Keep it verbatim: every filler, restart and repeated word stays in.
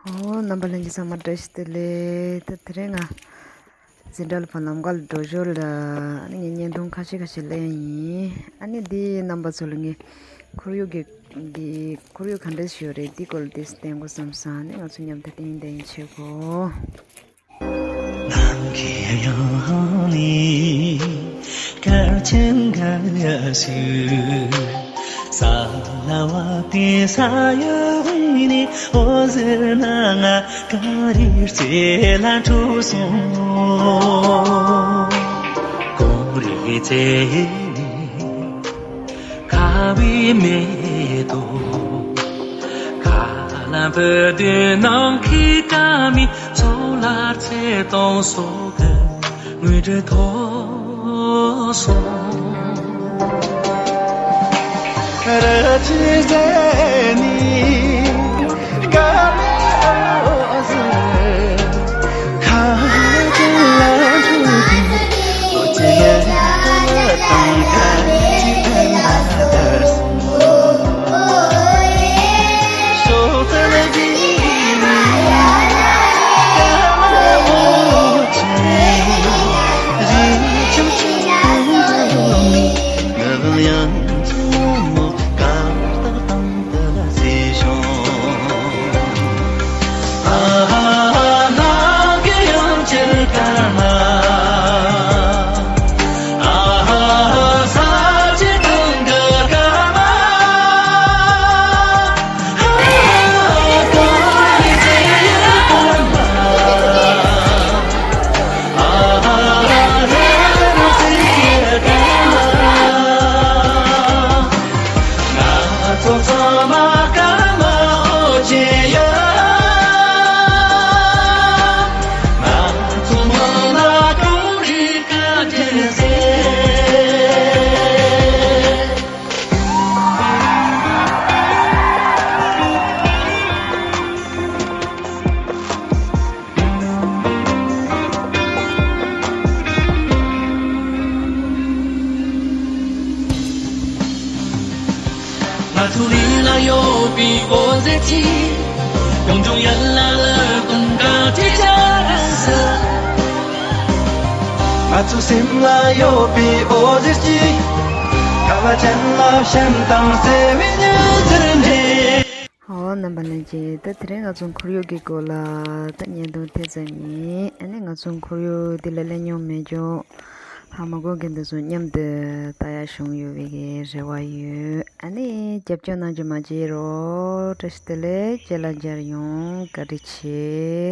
ཨོ། རྣམ་པ་ལྷན་རྒྱས་ཚང་མ་བཀྲ་ཤིས་བདེ་ལེགས། ད་དེ་རིང་ང་འཛིན་གྲྭ་ལ་བར་ལམ་ཁ་ལ་འགྲོ་ཞོར་ལ་ཨ་ནི་ངས་བརྙན་ཐུང་ཁ་ཤས་ཁ་ཤས་ལེན་ཡིན། ཨ་ནི་འདི་རྣམ་པ་ཚོ་ལ་ངས་ཁོར་ཡུག་གི་འདི་ཁོར་ཡུག་ག་འདྲ་ཞིག་ཡོད་རེད། འདི་སྐོར་ལ་ཏོག་ཙམ་བསྟན་དགོས་བསམ་སོང་། ཨ་ནི་ང་ཚོ་མཉམ་དུ་བསྟན་བསྟན་བྱེད་གོ། ང་ཚོ་རིང་ལ་ཡོད་པའི་འོད་ཟེར་གྱིས། ཡང་བྱུང་ཡན་ལག་ལ་ཀུན་དགའ་ཁྲིད་བྱ་རང་ས། ང་ཚོ་སེམས་ལ་ཡོད་པའི་འོད་ཟེར་གྱིས། ཁ་བ་ཅན་ལ་བྱམས་དང་བརྩེ་བའི་སྙིང་རྗེ་འདྲེས། ཨོ། རྣམ་པ་ལྷན་རྒྱས། ད་དེ་རིང་ང་ཚོ་ཁོར་ཡུག་གི་སྐོར་ལ་ད་བརྙན་ཐུང་དེ་ཙམ་ཡིན། ཨ་ནི་ང་ཚོ་ཁོར་ཡུག་འདི་ལ་གླེང་མྱོང་མེད་ཀྱང་ཧ་མ་གོ་མཁན་དེ་ཚོ་མཉམ་དུ་ལྟ་ཡག་བྱུང་ཡོད་པའི་གི་རེ་བ་ཡོད། ཨ་ནི་རྒྱབ་སྐྱོར་གནང་རྒྱུ་མ་བརྗེད་རོགས། བཀྲ་ཤིས་བདེ་ལེགས། རྗེས་ལ་མཇལ་ཡོང་། བཀའ་དྲིན་ཆེ།